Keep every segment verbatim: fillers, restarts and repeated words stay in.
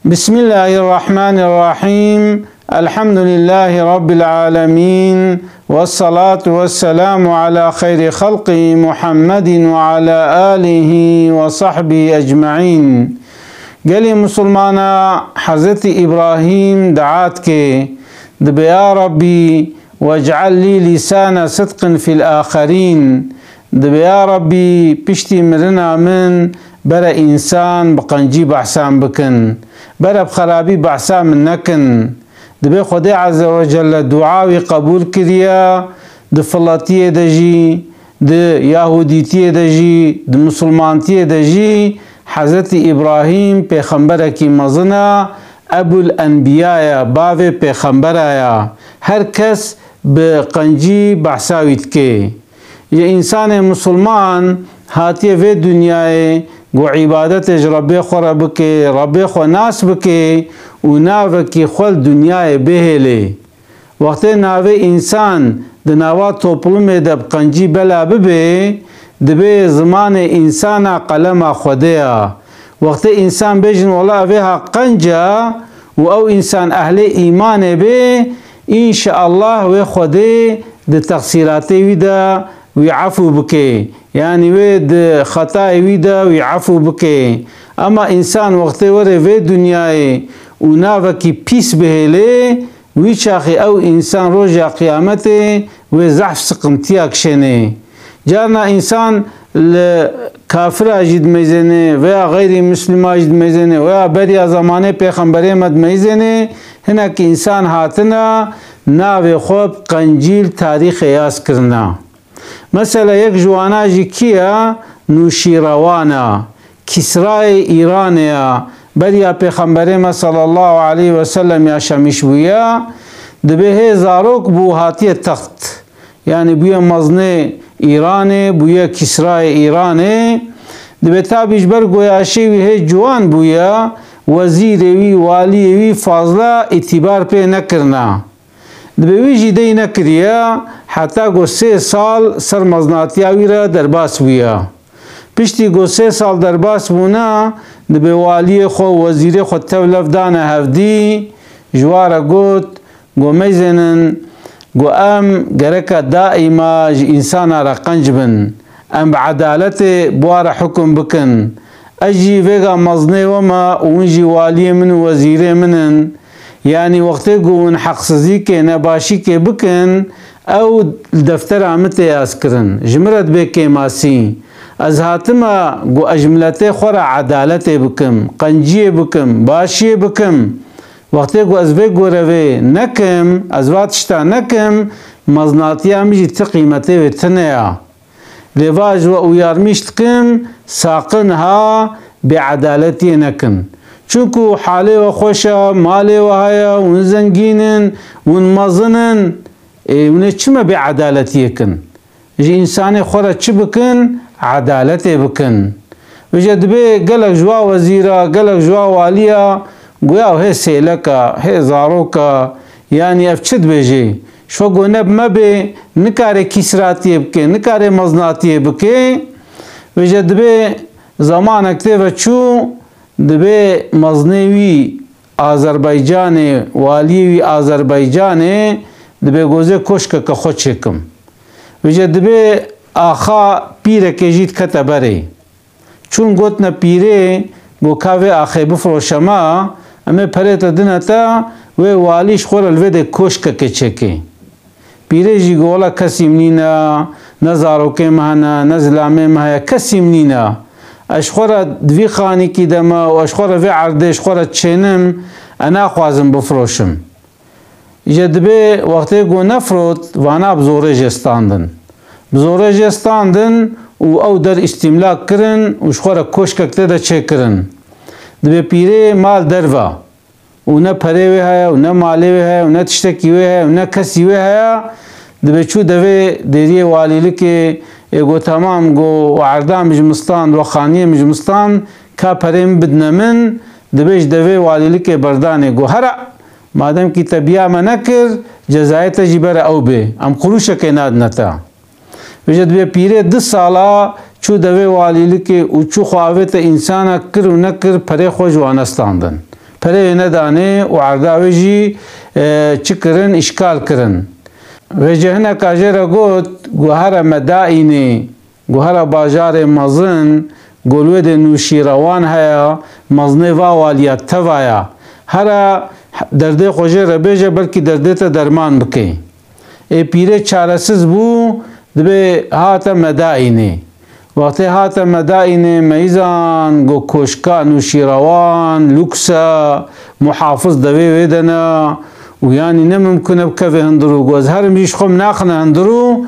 Bismillahirrahmanirrahim. Elhamdülillahi Rabbil alemin. Vessalatu vesselamu ala hayri halqi Muhammedin ve ala alihi ve sahbihi ecmaîn. Gelê Musulmana Hezretî Îbrahîm dua dike, dibe, Ya Rabbî, وَاجْعَلْ لِي لِسَانَ صِدْقٍ فِي الْآخَرِينَ. Dibe, Ya Rabbî, piştî mirina min bere însan bi qencî behsan bikin. Bere bi xerabî behsa min nekin. Dibe Xwedê Azze ve Celle dua wî qebûl kiriye, di filetiyê de jî, di yahûdîtiyê de jî, di misilmantiyê de jî Hezretî Îbrahîm pêxemberekî mezin e, Ebul Enbiya ye, bavê pêxembera ye. Her kes bi qencî behsa wî dike. Ji însanê misilman hatiye vê dinyayê, ku îbadetê ji Rebbê xwe re bike, Rebbê xwe nas bike û navekî xwe li dinyayê bihêlê. Wextê navê însan di nava toplumê de bi qencî bela bibe, dibê zimanê însana qelema Xwedê ya. Wextê însan bêjin, wela evê ha qenc e û ew însan ehlê îmanê bê, înşeallah wê Xwedê di texsîratê wî de wî efû bike. Yanî wê di xetayê wî de wî efû bike. Ema însan wextê were vê dinyayê û navekî pîs bihêlê, wî çaxê ew însan roja qiyametê wê zehf siqintiya kişênê. Carna însan li kafira jî dimeyzêne, veya xeyrî mislima jî dimeyzêne, veya beriya zemanê pêxemberê me dimeyzêne, hinek însan hatine navê xwe bi qencî li tarîxê yaz kirine. Mesela yek ji wana jî kî ye? Nûşîrewan e. Kîsrayê Îranê ye. Beriya Pêxemberê me sallallahu aleyhi ve sellem yaşamış bûye. Dibê hê zarok bû hatiye text. Yanî bûye mezinê Îranê, bûye Kîsrayê Îranê. Dibê tabî ji ber goyaşê wî hê ciwan bûye, wezîrê wî, waliyê wî fazla îtîbar pê nekirine. Dibê wî jî dey nekiriye, heta ku sê sal ser mezinatiya wî re derbas bûye. Piştî ku sê sal derbas bûne, dibê waliyê xwe û wezîrê xwe tev lev dane hevdî, ji wa re got, ku meyzênin, ku em gereke daîma ji însana re qenc bin. Em bi edaletê bi wa re hukum bikin. Ez jî vêga mezinê we me û hûn jî waliyê min û wezîrê min in. Yanî wextê ku hûn heqsizîkê, nebaşîkê bikin, ew li deftera min tê yazkirin. Ji min re dibe kêmasî. Ez hatime ku ez ji miletê xwe re edaletê bikim, qenciyê bikim, başiyê bikim. Wextê ku ez vê gorevê nekim, ez va tişta nekim, mezinatiya min jî ti qîmetê wê tune ya. Lê va ez we uyarmîş dikim, saqin ha bêedaletiyê nekin. Çunku halê we xweş e, malê we heye, hûn zengîn in, hûn mezin in. Ê, hûn ê çima bêedaletiyê kin? Ji însanê xwe re çi bikin? Edaletê bikin. Vêce dibê gelek ji wa wezîra, gelek ji wa waliya, goya hê sêlek e, hê zarok e, yanî ev çi dibêjê? Ji xwe ku ne bi me bê, nikare kîsratiyê bike, nikare mezinatiyê bike. Vêce dibê zemanek tê ve çû, dibê mezinê wî Azerbaycanê, waliyê wî Azerbaycanê, dibê gozê koşkeke xwe çêkim. Vêce dibê axa pîrekê jî dikete berê. Çûn gotine pîrê, got, ka vê axê bifroşe me, em ê perê te dine te, wê walî ji xwe re li vê de koşkekê çêkê. Pîrê jî got, wela kesî min nîne, ne zarokê me hene, ne zilamê me heye, kesî min nîne. Ez ji xwe re di vî xanîkî de me û ez ji xwe re vê erdê ji xwe re çênim, ez naxwazim bifroşim. Îje dibê wextê ku nefrot, vana bi zorê jê standin. Bi zorê jê standin û ew der îstîmlak kirin û ji xwe re koşkek tê de çêkirin. Dibê pîrê mal derve û ne perê wê heye û ne malê wê heye û ne tiştekî wê heye û ne kesî wê heye. Dibê çû devê dêriyê walîlikê, ê got, temam, got, erda min ji min stand, wexaniyê min ji min stand, ka perê min bidine min, dibê ji devê walîlikê berdanê, got, here, madem kî te biya me nekir, cezayê te jî bere ew bê. Em qurûşekê nadine te. Vêce dibê pîrê du sala çû devê walîlikê û çû xwe avête însana, kir û nekir, perê xwe ji wane standin. perê wê nedanê û erda wê jî, e, çi kirin, îşkal kirin. Vêce hineka jê re got, got, here Medaînê, got, here bajarê mezin, got, li wê de nûşîrewan heye, mezinê va waliya teva ya. Here derdê xwe jê re bêje, belkî derdê te derman bike. Ê pîrê çaresiz bû, dibê hate Medaînê. Wextê hate Medaînê, meyzan, got, koşka nûşîrewan lûks e, muhafiz devê wê de ne û yanî ne mimkun e bikeve hundirû. Got, ez herim jî ji xwe min naxine hundirû,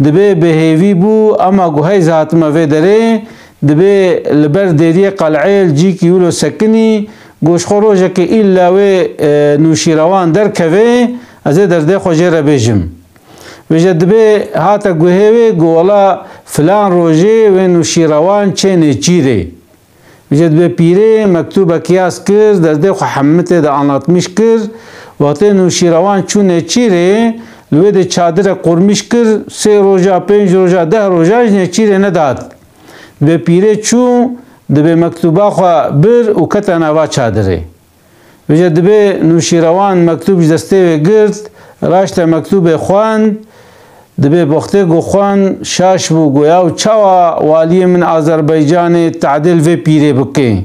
dibê bêhêvî bû, ema got, hey ez hatime vê derê, dibê li ber dêriyê qeleyê li cîkî wilo sekinî, got, ji xwe rojekê îlla wê, e, nûşîrewan derkeve, ez ê derdê xwe jê re bêjim. Vêce dibê hate guhê wê, got, wela filan rojê wê nûşîrewan çê nêçîrê. Vêce dibê pîrê mektûbek yaz kir, derdê xwe hemî tê de anlatmîş kir. Wextê nûşîrewan çû nêçîrê, li wê de çadirek qurmîş kir, sê roja, pênc roja, deh roja ji nêçîrê nedat. Dibê pîrê çû, dibê mektûba xwe bir û kete nava çadirê. Vêce dibê nûşîrewan mektûb ji destê wê girt, raşte mektûbê xwend, dibê wextê ku xwend şaş bû, got, ya û çawa waliyê min Azerbaycanê tadê li vê pîrê bike?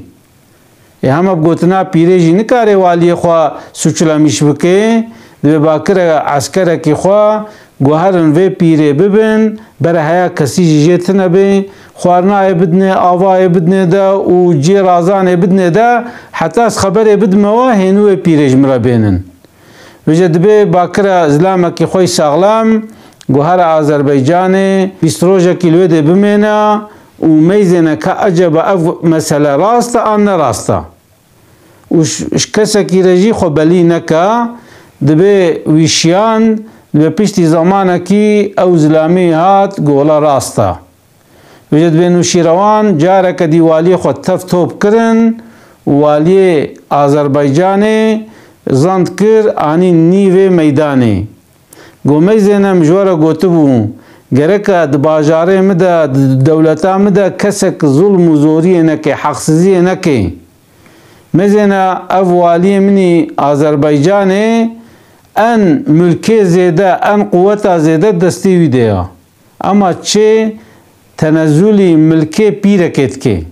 Ê hema bi gotina pîrê jî nikare waliyê xwe sûclemîş bike, dibê bakire eskerekî xwe, got, herin vê pîrê bibin, bere heya kesî jî jê tune be, xwarinayê bidinê, avayê bidinê de û cê razanê bidinê de, heta ez xeberê bidime we, hênû wê pîrê ji min re bênin. Vêce dibê bakire zilamekî xwe yî saxlem, got, here Azerbaycanê, bîst rojekî li wê dê bimêne û meyzêne ka eceba ev mesele rast e an ne rast e. Û ji, ji kesekî re jî xwe belî neke, dibê wî şiyan, dibê piştî zemanekî ew zilamî hat, got, wela rast e. Vêce dibê nûşîrewan careke dî waliyê xwe tev top kirin û waliyê Azerbaycanê zand kir, anîn nîvê meydanê. Got, meyzêne, min ji we re gotibû, gereke di bajarê min de, di dewleta min de kesek zulm û zoriyê neke, heqsiziyê neke. Meyzêne, ev waliyê min î Azerbaycanê, en milkê zêde, en quweta zêde destê wî de ya. Ema çê tenezulî milkê pîrekê dike.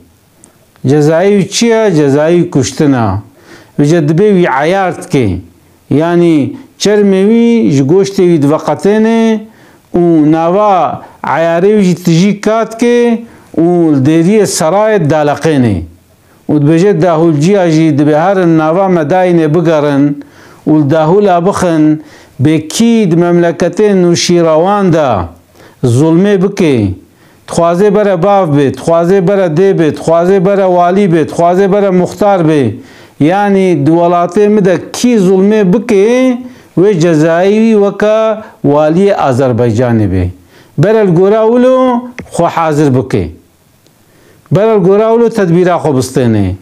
Cezayê wî çi ye? Cezayê wî kuştin e. Vêce dibê wî eyar dike. Yanî çermê wî ji goştê wî diveqetêne û nava eyarê wî jî tijî ka dike û li dêriyê serayê didaleqêne. Û dibêje dahûlciya jî dibê herin nava Medayînê bigerin û li dahûla bixin, bê kî di memleketê nûşîrewan de zulmê bike, dixwazê bere bav bê, dixwazê bere dê bê, dixwazê bere walî bê, dixwazê bere muxtar bê, yanî di welatê min de kî zulmê bike, wê cezayê wî weke waliyê Azerbaycanê bê. Bere li gora wilo xwe hazir bike. Bere li gora wilo tedbîra xwe bistêne.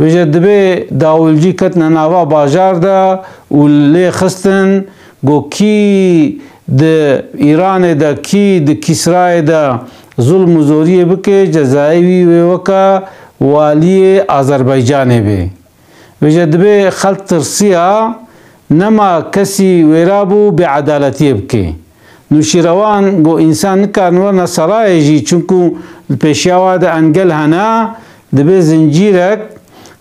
Vêce dibê dawulcî ketine nava bajar de û lê xistin, got, kî di Îranê de, kî di Kîsrayê de zulm û zoriyê bike, cezayê wî wê weke waliyê Azerbaycanê bê. Vêce dibê xelk tirsiya, nema kesî wêra bû bêedaletiyê bike. Nûşîrewan got, însan nikarin werine serayê jî, çunku li pêşiya wa de engel hene, dibê zincîrek,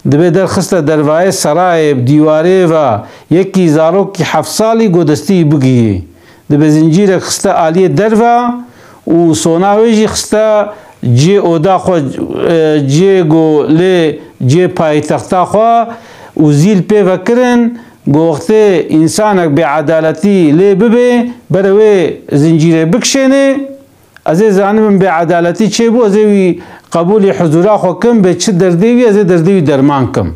dibê derxiste dervayê serayê, bi dîwarê ve yekî zarokî heft salî got destî wî bigihî. Dibê zincîrek xiste aliyê derve û sona wê jî xiste cihê oda xwe, e, cihê ku lê cihê paytexta xwe û zîl pê ve kirin, got, wextê însanek bêedaletî lê bibe, bere wê zincîrê bikişêne, ez ê zanibim bêedaletî çêbû, ez ê wî qebûlî huzûra xwe kim, bê çi derdê wî, ez ê derdê wî derman kim.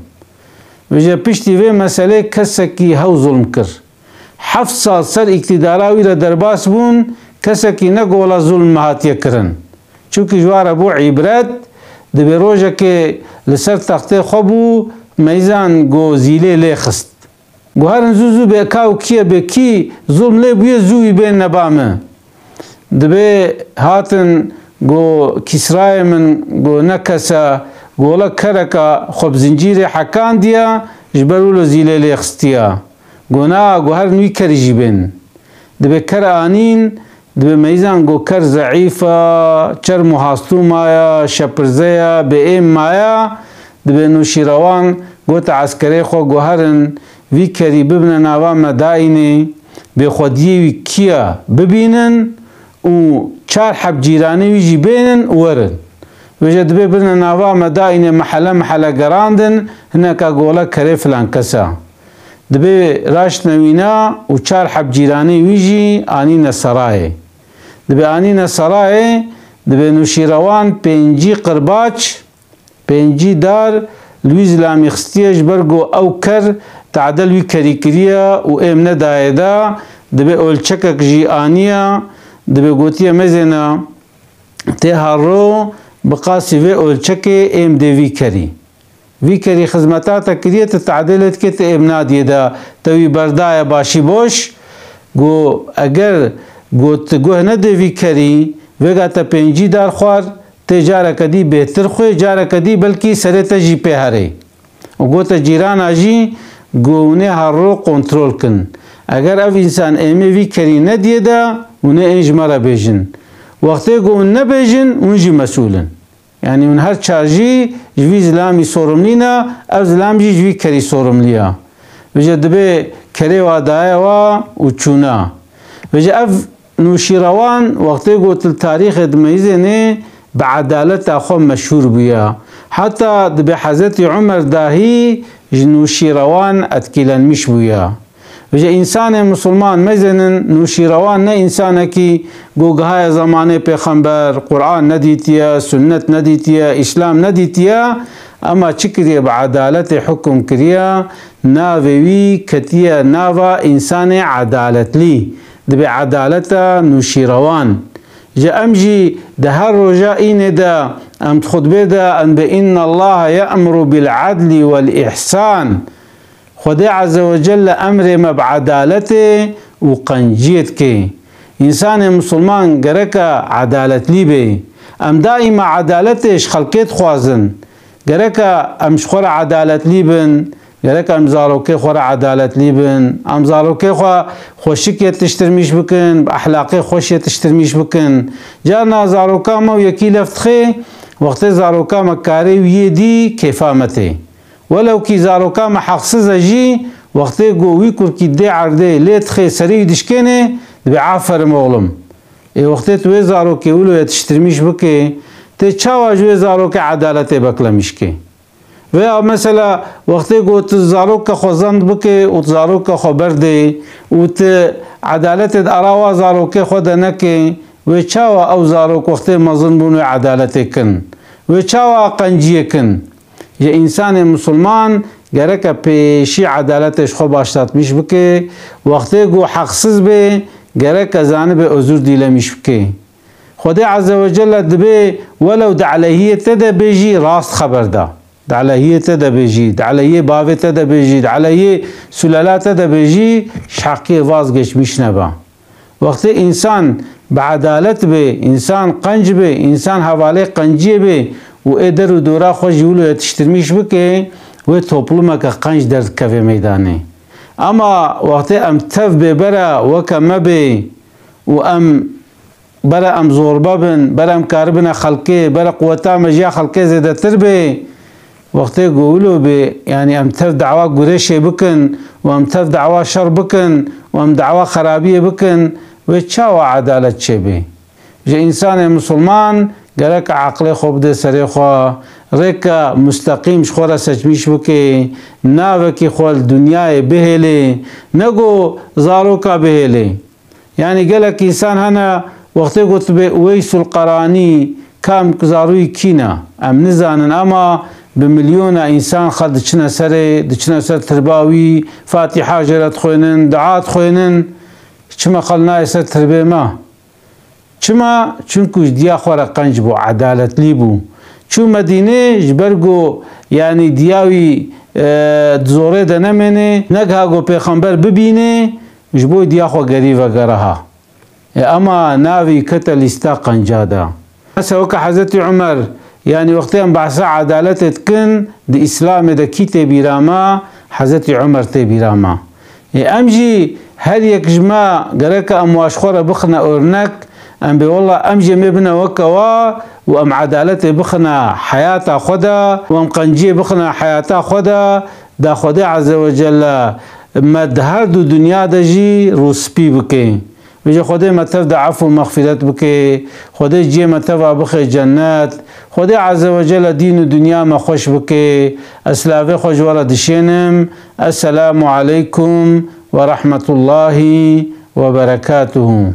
Vêce piştî vê meselê kesekî hew zulm kir. Heft sal ser îktîdara wî re derbas bûn, kesekî negot wela zulm me hatiye kirin. Çimkî ji wan re bû îbret, dibê rojekê li ser textê xwe bû, meyzan got zîlê lê xist. Got, herin zû zû bê ka û kî ye, bê kî zulm lê bûye, zû wî bên neba min. Dibê hatin, got, Kîsrayê min, got, ne kes e, got, wela kereka xwe bi zincîrê hekandiye, Ji ber wilo zîlê lê xistiya. Go na, go herin wî kerî jî bên. Dibê ker anîn, dibê meyzan go ker zeîf a, çerm û hastû maya, şepirze ya, bê êm maya, dibê Nûşîrewan gote eskerê xwe go herin, vî kerî bibine nava me daînê, bê xwediyê wî kî ya bibînin û çar heb cîranê wî jî bênin û werin. Vêje dibê birine nava me daînê mehele mehele gerandin, hineka gole kerê filan kesa. Dibê raştine wîna û çar heb cîranê wî jî anîne serayê. Dibê anîne serayê, dibê Nûşîrewan pêncî qirbaç, pêncî dar li wî zilamî xistiye ji ber ku ew ker tadel wî kerî kiriye û êm nedayê de, dibê olçekek jî aniye, dibê gotiye mezêne tê herro bi qasî vê olçekê êm dê vî kerî. Vî kerî xizmeta te kiriye, tu tadê lê dikê, tu êm nadiyê de, te wî berdaye başî boş. Go eger go tu guh nedê vî kerî, vêga te pêncî dar xwar, tê careke dî bêtir xwê, careke dî belkî serê te jî pê herê. Û gote cîrana jî, go hûnê herro kontrol kin. Eger ev însan êmê vî kerî nediyê de, hûnê ên ji me re bêjin. Wextê go hûn nebêjin, hûn jî mesûl in. Yanî hûn her çar jî ji vî zilamî sorimlî ne, ev zilam jî ji vî kerî sorimlî ya. Vêje dibê kerê wa daye wa û çûna. Vêje ev Nûşîrewan wextê ku li tarîxê dimeyzênê bi edaleta xwe meşhûr bûye. Heta dibê Hezretî Umer dahî ji Nûşîrewan etkîlenmiş bûye. Vêje însanê misilman mezênin, Nûşîrewan ne însanekî ku gihaye zemanê pêxember, Quran nedîtiye, sunnet nedîtiye, Îslam nedîtiye, ema çi kiriye, bi edaletê hukum kiriye, navê wî ketiye nava însanê edaletlî. Dibê edaleta Nûşîrewan. Ji em jî di her roja înê de em di xutbê de em dibê, "Inna Allaha ye'muru bil adli wel ihsan." Xwedê Azze ve Celle emrê me bi edaletê û qenciyê dike. Însanê misilman gereke edaletlî bê. Em daîma edaletê ji xelkê dixwazin. Gereke em ji xwe re edaletlî bin, gereke em zarokê xwe re edaletlî bin, em zarokê xwe xweşik yetiştirmîş bikin, bi ehlaqê xweş yetiştirmîş bikin. Carna zaroka me û yekî lef dixê, wextê zaroka me karê wî yê dî kêfa me tê. Welew kî zaroka me heqsiz e jî, wextê ku wî kurkî dê erdê lê dixê serî wî dişkênê, dibê aferin oğlum. Ê wextê tu wê zarokê wilo yetiştirmîş bikê, tê çawa ji wê zarokê edaletê beklemîş kê? Veya mesela wextê ku tu zaroka xwe zend bikê û tu zaroka xwe berdê û tu edaletê di ara wa zarokê xwe de nekê, wê çawa ew zarok wextê mezin bûn wê edaletê kin? Wê çawa qenciyê kin? Ji însanê misilman gereke pêşî edaletê ji xwe başlatmîş bike, wextê ku heqsiz bê, gereke zanibe ozur dîlemîş bike. Xwedê Azze ve Celle dibê welew di eleyhiyê te de bê jî rast xeber da. Di eleyhiyê te de bê jî, di eleyhiyê bavê te de bê jî, di eleyhiyê sulela te de bê jî, ji heqiyê vazgeçmîş nebe. Wextê însan bi edalet bê, însan qenc bê, însan hevalê qenciyê bê û ê der û dora xwe jî wilo yetiştirmîş bike, wê toplumeke qenc derdikeve meydanê. Ema wextê em tev bê bere weke me bê û em bere em zorbe bin, bere em karibine xelkê, bere quweta me ji ya xelkê zêdetir bê, wextê ku wilo bê, yanî em tev dawa gureşê bikin û em tev dawa şer bikin û em dawa xerabiyê bikin, wê çawa edalet çêbê? Ji însanê misilman gerek eqlê xwe bide serê xwe, rêka musteqîm ji xwe re seçmîş bike, navekî xwe li dinyayê bihêlê, ne ku zaroka bihêlê. Yanî gelek însan hene, wextê ku tu bê Uweysul Qaranî, kam zarûyî kî ne? Em nizanin, ema bi milyona însan xwe diçine serê, diçine ser tirba wî, Fatîha jê re dixwênin, dua dixwênin. Çima xwe nayê ser tirbê me? Çima? Çunku ji diya xwe re qenc bû, edaletlî bû. Çû Medînê ji ber ku, yanî diya wî, e, di zorê de nemênê, negiha ku pêxember bibînê, ji bo diya xwe gerî vegeriha. E, ema navî kete lîsta qenca de. Mesela weke Hezretî Umer, yanî wextê em behsa edaletê dikin, di Îslamê de kî tê bîra me, Hezretî Umer tê bîra me. Ê em jî her yek ji me gereke em wa ji xwe re bixine örnek, em bê wela em jî em ê bine weke wa û em edaletê bixine heyata xwe de û em qenciyê bixine heyata xwe de, da Xwedê Azze ve Celle me di her du dinya de jî rûspî bike. Vêce Xwedê me tev de efû mexfîret bike, Xwedê ciyê me teva bixe cennet, Xwedê Azze ve Celle dîn û dinya me xweş bike. Ez silavê xwe ji we re dişênim. Esselamu aleykum ve rahmetullahi ve berekatuhu.